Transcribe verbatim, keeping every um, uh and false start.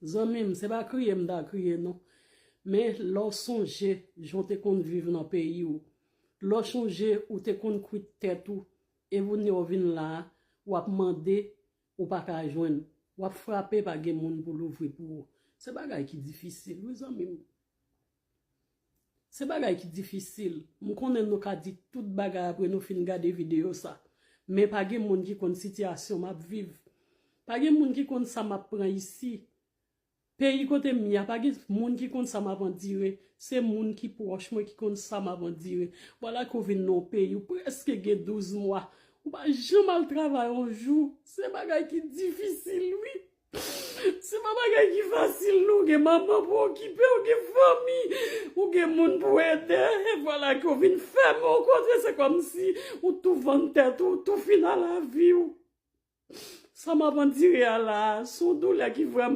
Zanmi m, se pa kriye m ta kriye non. Men lè w sonje jan w te konn viv nan peyi w, lè w sonje ou te konn kwit tèt ou, e kounye a w vin la a, w ap mande, ou pa ka jwenn. W ap frape, pa gen moun pou louvri pou ou. Se bagay ki difisil, wi, zanmi m. Se bagay ki difisil. M konnen nou ka di tout bagay apre nou fin gade videyo sa. Men pa gen moun ki konn sitiyasyon m ap viv. Pa gen moun ki konn sa m ap pran isi. Peyi kote m ye a, pa gen moun ki konn sa m ap andire. Se moun ki pwòch mwen ki konn sa m ap andire. Vwala ke w vin nan yon peyi, ou prèske gen douz mwa. Ou pa janm al travay yon jou. Se bagay ki difisil, wi. Se pa bagay ki fasil, non. Ou gen manman pou okipe, ou gen fanmi, ou gen moun pou ede. E vwala ke w vin fèmen yon kote, se kòmsi ou tou vann tèt ou, ou tou fin a lavi w. Sa m ap andire a la, se yon doulè ki vrèman